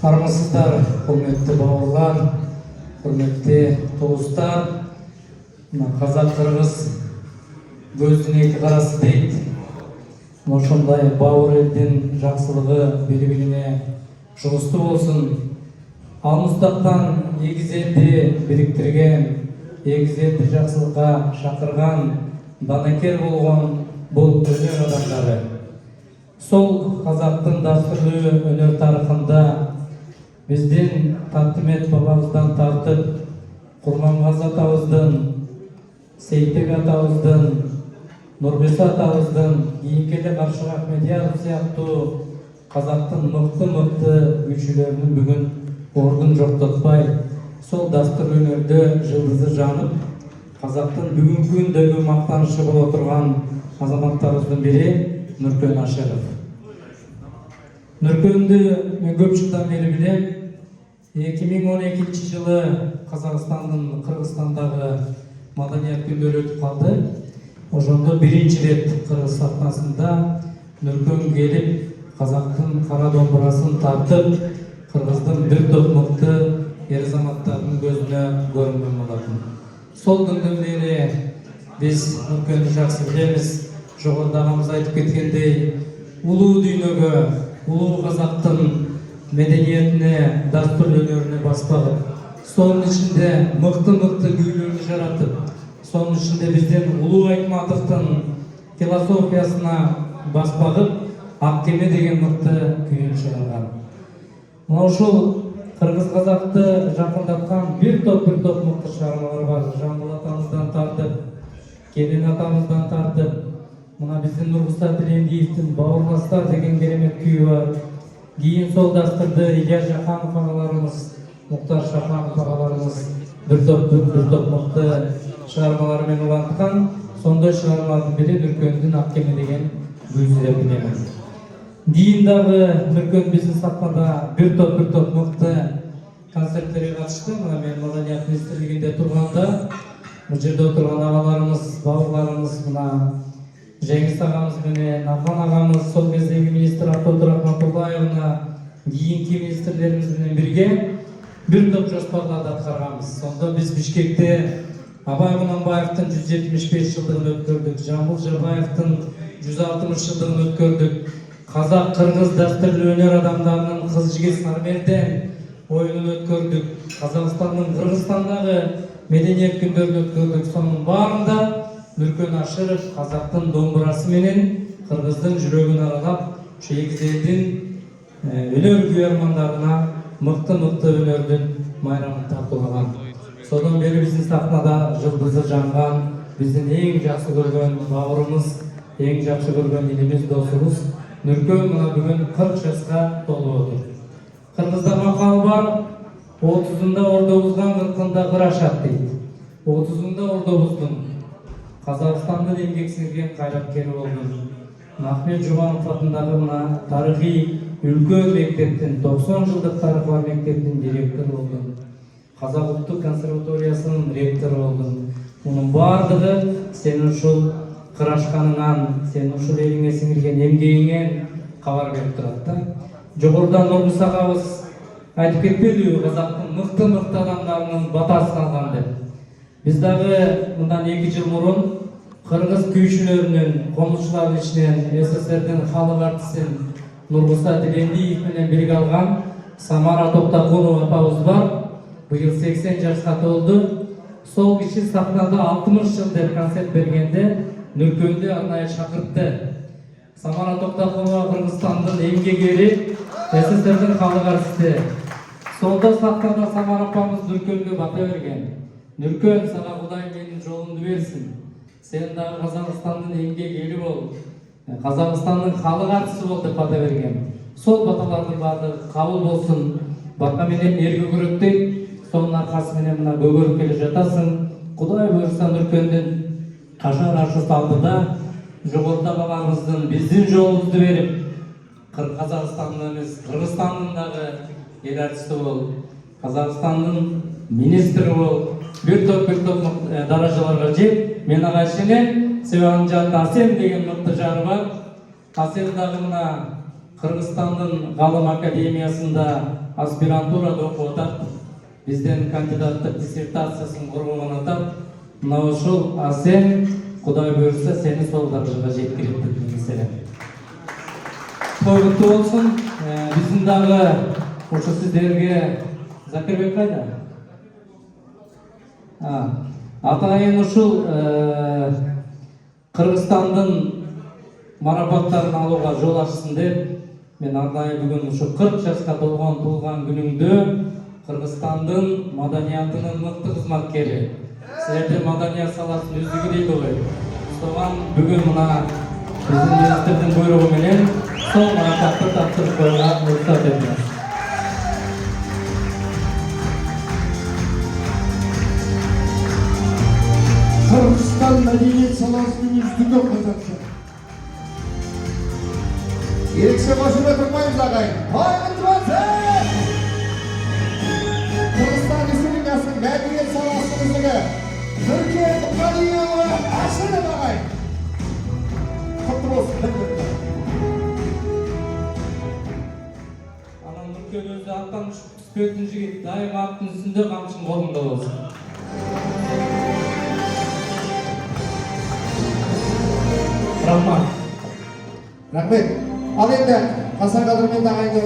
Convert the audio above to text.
Армысыздар, құрметті бауырлар, құрметті туыстар! Мына қазақ қырғыз көздүн эки карасы дейт. Ошондой бауыр элдин жакшылыгы бири бирине жугустуу болсун. Алмустактан эгиз элди бириктирген, эгиз элди жакшылыкка чакырган данакер болгон бул өнөр адамдары. Сол қазақтың дәстүрлі өнер тарихында біздің Таттымет бабамыздан тартып, Құрманғазы атабыздың, Сейтек атабыздың, Нұрғиса атабыздың, кейінгі эле Каршык Ахмедияров сыяктуу қазақтың мыкты мыкты күйчүлөрүнүн бүгүн ордун жоктотпай, сол дәстүрлүү өнөрдө жылдызы жанып, қазақтың бүгүнкү күндөгү мактанышы боло турган азаматтарыбыздын бири Нуркөн Ашыров. Нуркөндү мен көп жылдан бери билем. 2012 жылы Казакстандын Кыргызстандагы маданият күндөрү өтүп калды. Ошондо биринчи ирет кыргыз сахнасында Нуркөн келип, казактын кара домбурасын тартып, кыргыздын бир топ мыкты эр азаматтарынын көзүнө көрүнгөн болотун. Сол күндөн бери биз Нуркөндү жакшы билебиз. Жогоруда агамыз айтып кеткендей, улуу дүйнөгө, улуу казактын медениетине, дастурлуу өнөрүнө бас багып, сонун ичинде мыкты мыкты күүлөрдү жаратып, сонун ичинде биздин улуу Айтматовдун философиясына бас багып, «Ак кеме» деген мыкты күйүн чыгарган. Мына ушул кыргыз казакты жакындаткан бир топ мыкты чыгармалар бар. Жамбыл атабыздан тартып, Келен атабыздан тартып, мына биздин Нургуса Тилендиевдин «Бауырластар» деген керемет күйү бар. Кийин сол дастырды Илья Жаханов агаларыбыз, Муктар Шаханов агаларыбыз бир топ мыкты чыгармалар менен уланткан. Сондай чыгармалардын бири Нүркөндүн «Ак кеме» деген күйүсү деп билемин. Кийин дагы Нүркөн биздин сахнада бир топ мыкты концерттерге катышты. Мына мен маданият министрлигинде турганда, бул жерде отурган агаларыбыз, бауырларыбыз, мына Жеңиз агабыз менен Ахан агамыз, сол кездеги министр Актооту Рахматуллаевна, кийинки министрлерибиз менен бирге бир топ жоспарларды аткарганбыз. Сонда биз Бишкекте Абай Кунанбаевдин 175 жылдыгын өткөрдүк, Жамбыл Жабаевдин 160 жылдыгын өткөрдүк, казак кыргыз дастурлуу өнөр адамдарынын «Кыз жигит Сармерден» оюнун өткөрдүк, Казакстандын Кыргызстандагы медениет күндөрүн өткөрдүк. Сонун баарында Нүркөн Ашыров казактын домбурасы менен кыргыздын жүрөгүн аралап, ушу эгиз элдин өнөр күйөрмандарына мыкты мыкты өнөрдүн майрамын тартуулаган. Содан бери биздин сахнада жылдызы жанган, биздин эң жакшы көргөн бауырыбыз, эң жакшы көргөн инибиз, досубуз Нүркөн мына бүгүн 40 жашка толуп отур. Кыргызда макал бар: «30унда ордо бузган 40ында кыр ашат» дейт. 30унда ордо буздуң, Казакстандын эмгек сиңирген кайраткери болдуң. Мына Ахмет Жубанов атындагы мына тарыхый үлкөн мектептин, 90 жылдык тарыхы бар мектептин директору болдуң. Казак улуттук консерваториясынын ректору болдуң. Мунун баардыгы сенин ушул кыр ашканыңан, сенин ушул элиңе сиңирген эмгегиңен кабар берип турат да. Жогорудан Нургуз агабыз айтып кетпедиби, казактын мыкты мыкты адамдарынын батасын алган деп. Биз дагы мындан 2 жыл мурун кыргыз күйчүлөрүнүн, комузчулардын ичинен СССРдин халык артисин Нургуса Тилендиев менен бирге алган Самара Токтакунова апабыз бар. Быйыл 80 жашка толду. Сол киши сахнада 60 жыл деп концерт бергенде Нүркөндү арнайы чакыртты. Самара Токтакунова Кыргызстандын эмгек СССРдин халык артисти. Сонда сахнада Самара апамыз Нүркөнгө бата берген. «Нүркөн, сага Кудай менин жолумду берсин. Сен дагы Казакстандын эмгек эли бол. Казакстандын халык артисти бол» деп бата берген. Сол баталардын баардыгы кабыл болсун. Бата менен эр көгөрөт дейт. Сонун аркасы менен мына көгөрүп келе жатасың. Кудай буюрса, Нүркөндүн кашар ашуусу алдыда. Жогоруда бабабыздын биздин жолубузду берип, Казакстандын эмес, Кыргызстандын дагы эл артисти бол, Казакстандын министри бол, бир топ даражаларга жет. Мен ага ишенем, себеби анын жанында Асем деген мыкты жары бар. Асем дагы мына Кыргызстандын Ғалым академиясында аспирантурада окуп атат, бизден кандидаттык диссертациясын коргогон атат. Мына ушул Асен, Кудай буюрса, сени сол даражага жеткирет деп мен ишенем. Той куттуу болсун. Биздин дагы ошо сиздерге, Закирбек кайда? Атайын ушул Кыргызстандын марапаттарын алууга жол ачсын деп, мен арнайы бүгүн ушу 40 жашка толгон туулган күнүңдө Кыргызстандын маданиятынын мыкты кызматкери, силерде маданият саласынын үздүгү дейт го, ошого бүгүн мына биздин министрдин буйругу менен сол марапатты тапшырып коюуга уруксат этиңиз. Қырғызстан мәдениет саласының үздігі қазақша. Ерекше қошемет ұрмаймыз, ағайын. Той құтты болсын! Қырғызстан Республикасының мәдениет саласының үздігі Нұркен Мұқалиұлы Әшіров, ағайын. Құтты болсын! Анан Нұркен өзү аттан түшпөйтүн жигит, дайыма аттын үстүндө, камчынын колунда болсун. Рахмат. Рахмет. Ал енді аса қадірменді ағайындар